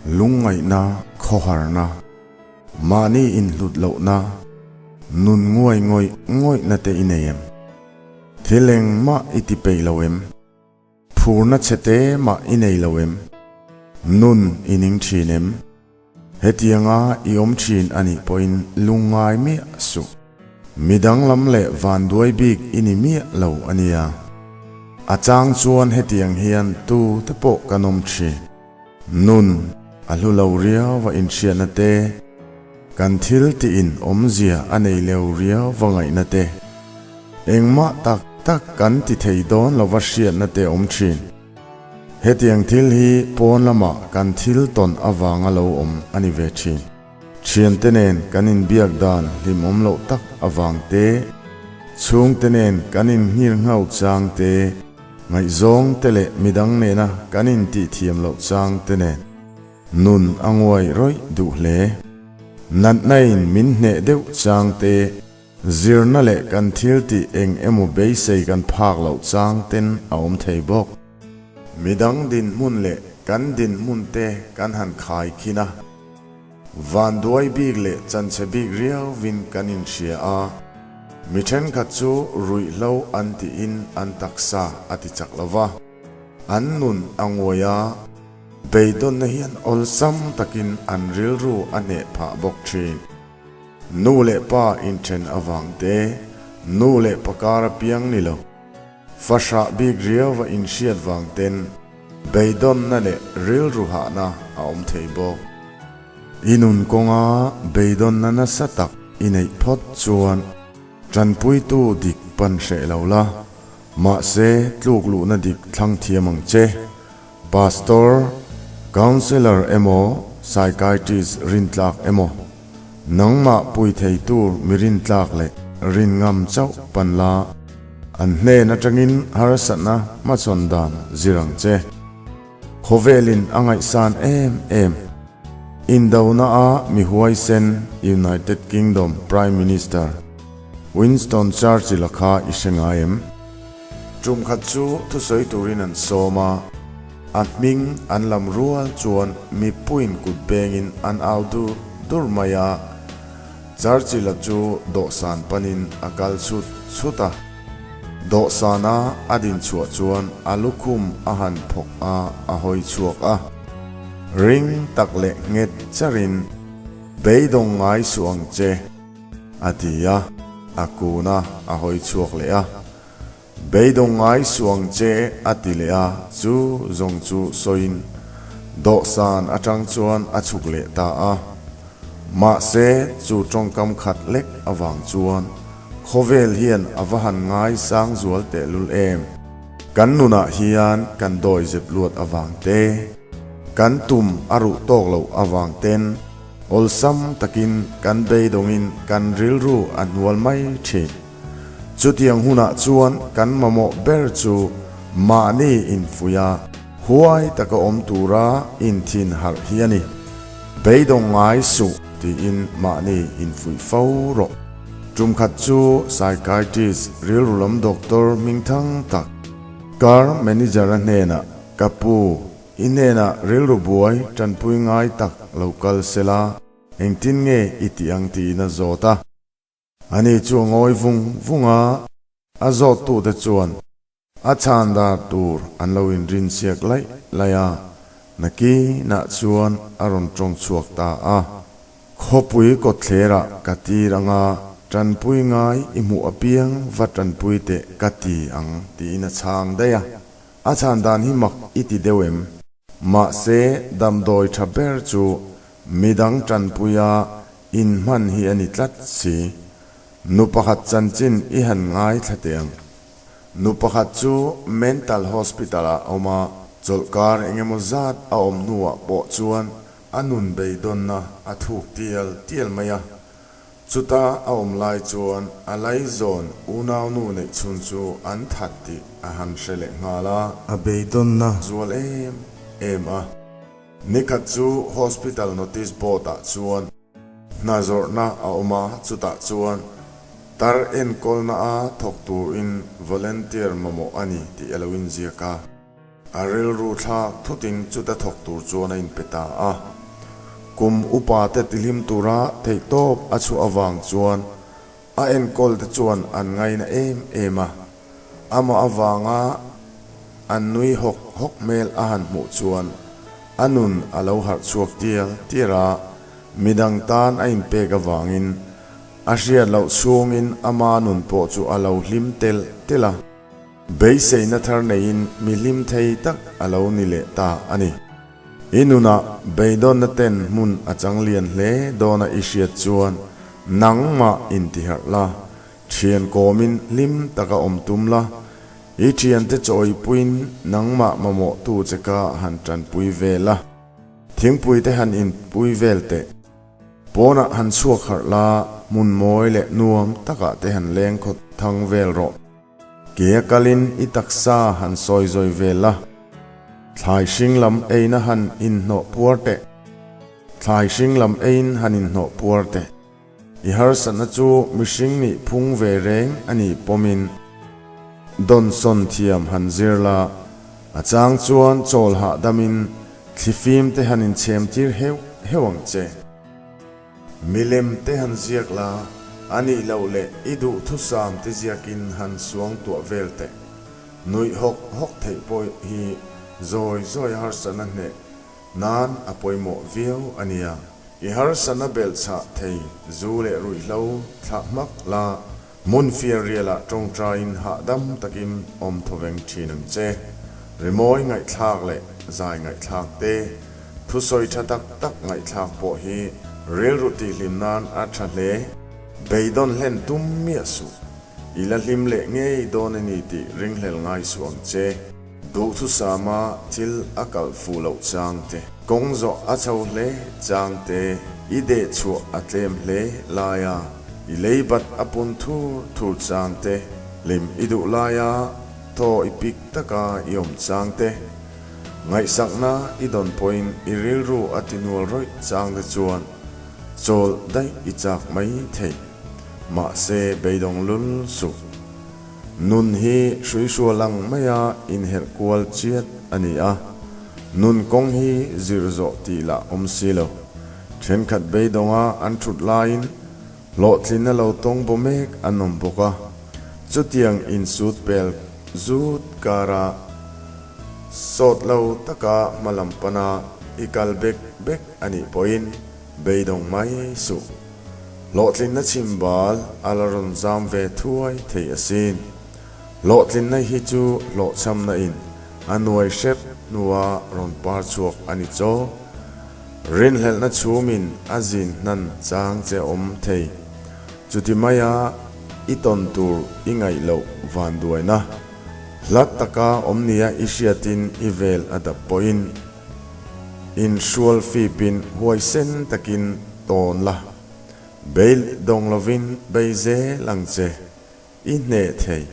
Lungngaihna, khawharna, mahni inhlut lohna, nun nguai ngawih ngawihna te i nei em? Thil engmah i ti peih lo em? Phurna chhe te mah i nei lo em? Nun i ning thin em? Hetianga i awm thin a nih pawhin lungngai miah suh. Mi danglam leh vanduai bik i ni miah lo a nia. A chang chuan hetiang hian tu te pawh kan awm thin. Nun a hlu lo riau a inhriatna te, kan thil tiin awmzia a nei leu riau va ngaihna te, engmah tak tak kan ti thei dawn lova hriatna te awm thin. Hetiang thil hi pawn lamah kan thil tawn avanga lo awm a ni ve thin. Thiante nen kan inbiak dan hlimawm loh tak avang te, chhungte nen kan inhngir nghau chang te, ngaihzawng te leh midang nena kan intihthiam loh chang te nen nun a nguai rawih duh hle. Natna in min hneh deuh chang te, zirna leh kan thil tih eng emaw beisei kan phak loh chang ten a awm thei bawk. Midang dinhmun leh kan dinhmun te kan han khai khin a. Vanduai bik leh chanchhe bik riauvin kan inhria a, mi thenkhat chu ruihhlo an tiin an taksa a ti chak lo va, an nun a nguai a, beidawnna hian awlsam takin an rilru a hneh phah bawk thin. Nu leh pa inthen avang te, nu leh pa kar a piang ni lo, fahrah bik riauva inhriat vang ten, Beidawnna leh rilru hahna a awm thei bawk. I nun kawnga beidawnna nasa tak i neih phawt chuan tanpuitu dik pan hreh lo la, mahse tluk luhna dik thlang thiam ang che. Pastor, Counsellor emaw Psychiatrist rintlak emaw, nangmah pui thei tur mi rintlak leh rin ngam chauh pan la. An hnen atangin harsatna hmachhawn dan zir ang che. Khawvelin a ngaihsan em em. Indona a mi huaisen United Kingdom Prime Minister Winston Churchill-a kha i hre ngai em? Tum khat chu thusawi turin an sawm a, a hming an lam rual chuan mipuiin kut bengin an au dur dur mai a. Churchill-a chu dawhsan panin a kal chhut chhut a. Dawhsana a din chhuah chuan a lukhum a han phawk a, a hawi chhuak a. Ring tak leh nghet charin, Beidawng ngai suh ang che, a ti a, a kun a, a hawi chhuak leh a. Beidawng ngai suh ang che, a ti leh a, chu zawng chu sawiin dawhsan atang chuan a chhuk leh ta a. Mahse, chu tawngkam khat lek avang chuan khawvel hian a va han ngai sang zual tehlul em. Kan nunah hian kan dawi zep luat avang te, kan tum a ruh tawk loh avang ten awlsam takin kan beidawngin kan rilru a hnual mai thin. Chutiang hunah chuan kan mamawh ber chu mahni infuih a, huai taka awm tura inthin harh hi a ni. Beidawng ngai suh tiin mahni infuih fo rawh. Tumkhat chu psychiatrist rilru lam doctor hmingthang tak, car manager-a hnenah, Ka pu, i hnenah rilru buai tanpui ngai tak lo kal sela, engtin nge i tih ang tiin a zawt a. Ani chu a ngawi vung vung a, a zawttute chuan a chhan dar tur an lo inrinsiak laih laih a, nakinah chuan a rawn tawng chhuak ta a. Khawpui kawtthlerah ka tir anga tanpui ngai i hmuh apiang va tanpui teh ka ti ang tiin a chhang daih a. A chhan dan hi mak i ti deuh em? Mahse, damdawi tha ber chu midang tanpuia inhman hi a ni tlat si. Nu pakhat chanchin i han ngaithla teh ang. Nu pakhat chu mental hospital ah a awm a, chawlhkar eng emaw zat a awm hnuah pawh chuan a nun beidawnna a thuk tial tial mai a. Chuta a awm lai chuan a laizawn unaunu neih chhun chu an that tih a han hre leh nghal a. A beidawnna zual em em a. Nikhat chu hospital notice board ah chuan hna zawrhna a awm a, chutah chuan tar enkawlna a thawk turin volunteer mamawh a ni tih a lo inziak a. A rilru thlak thutin chuta thawk tur chuan a inpe ta a. Kum upate tihlim tura theihtawp a chhuah avang chuan a enkawlte chuan an ngaina em em a. Amah avanga an nui hawk hawk hmel a han hmuh chuan a nun a lo harh chhuak tial tial a, midang tan a inpek avangin a hriat loh chhungin ama nun pawh chu a lo hlim telh telh a. Beiseina thar neiin mi hlim thei tak a lo ni leh ta a ni. I nunah beidawnna ten hmun a chang lian hle dawna i hriat chuan nangmah intiharh la, thian kawmin hlim taka awm tum la, i thiante chawipuiin nangmah mamawhtu che kha han tanpui ve la, thingpui te han inpui vel teh. Pawnah han chhuak harh la, hmun mawi leh nuam takah te han leng khawt thang vel rawh. Ke a kalin i taksa han sawi zawi ve la, thlai hring lam eina han inhnawh puar teh. Thlai hring lam eiin han inhnawh puar teh. I harsatna chu mihring nih phung ve reng a nih pawmin dawnsawn thiam han zir la, a chang chuan chawl hahdamin thlifim te han inchhem tir heuh heuh ang che. Milem te han ziak la, a nih loh leh i duhthusam te ziakin han suang tuah vel teh. Nuih hawk hawk theih pawh hi zawi zawi harsatna hneh nan a pawimawh viau a nia. I harsatna belh chhah thei zu leh ruihhlo thlah hmak la, hmun fianrialah tawngtaiin hahdam takin awm thawveng thin ang che. Rimawi ngaihthlak leh zai ngaihthlak te, thusawi tha tak tak ngaihthlak pawh hi rilru tihhlim nan a tha hle. Beidawn hlen tum miah suh. I la hlim leh ngei dawn a ni tih ringhlel ngai suh ang che. Duhthusama thil a kalh fuh loh chang te, kawng zawh a chho hle chang te, i deh chhuah a tlem hle laia i leibat a pun thur thur chang te, hlim i duh laia thaw i pik taka i awm chang te, ngaihsakna i dawn pawhin i rilru a ti nual rawih chang te chuan chawl daih i chak mai thei. Mahse beidawng lul suh. Nun hi hruihrual ang maia inherh kual chiat a ni a, nun kawng hi zir zawh tih lah awm si lo. Thenkhat beidawnga an thut laiin hlawhtlinna lo tawng baw mek an awm bawk a, chutiang insut pel zut kara sawt lo taka hmalam pana i kal bek bek a nih pawhin beidawng mai suh. Hlawhtlinna chhim bal a la rawn zam ve thuai thei asin. Hlawhtlinna hi chu hlawhchhamna in a nuai hrep hnua rawn par chhuak a ni chaw. Rinhlelhna chhumin a zin hnan chang che awm thei. Chuti maia i tawn tur i ngaih loh van duaina. Hlat taka awm nia i hriatin i vel a dap pawhin inhrual fipin huaisen takin tawn la, bei dawng lovin bei zel ang che, i hneh thei.